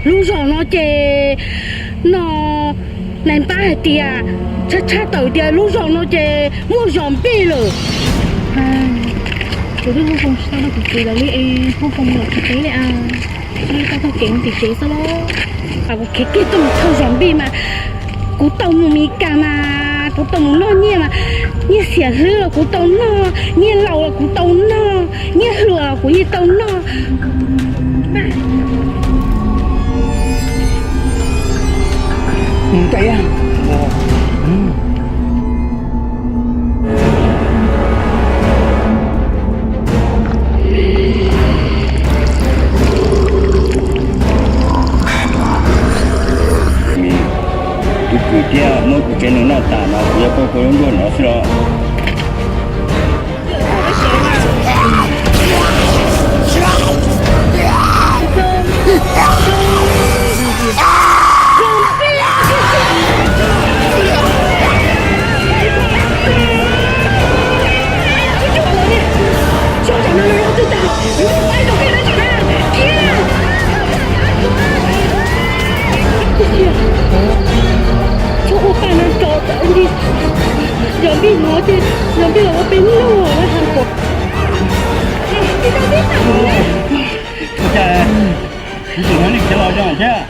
Lub zos no ces no, nais npab hais tias, tshaj tshaj tawm tias lub zos no ces muaj zombie lawm. Kuv twb hu xoo tsis tau rau kuv txiv lawv li es hu xoo los tsis teb li as. Li tau taug kev mus tim tsev xwb los. Kuv khiav kiag tuaj mus thawj zombie mas kuv tau mus Meskas mas kuv tau mus noj nyiaj mas, nyiaj xiam hlwb los kuv tau noj, nyiaj laus los kuv tau noj, nyiaj hluas los kuv yeej tau noj. Tub kwv thiab muab kuv tsev neeg noj tas no kuv yuav pauj kua lub nruab no xwb los. Txhob ua paj no tso tawm li. Zombie no ces zombie los ua peb noj na has. Kuv tseem hnov nej khiav los zoo thiab.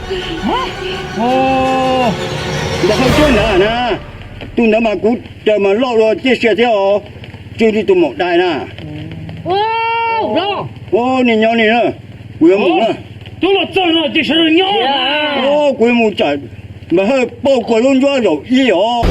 Ntawm qhov tsuab ntawd na, tus ntawd mas kuv raws mas loj dua ciaj sia thiab os, tsw li tus maum dais na. Ua, niag nyob ni na, kuv yuav mus na. Kuv yuav mus tsam Npawg Hawj pauj kua lub nruab zaum ib os.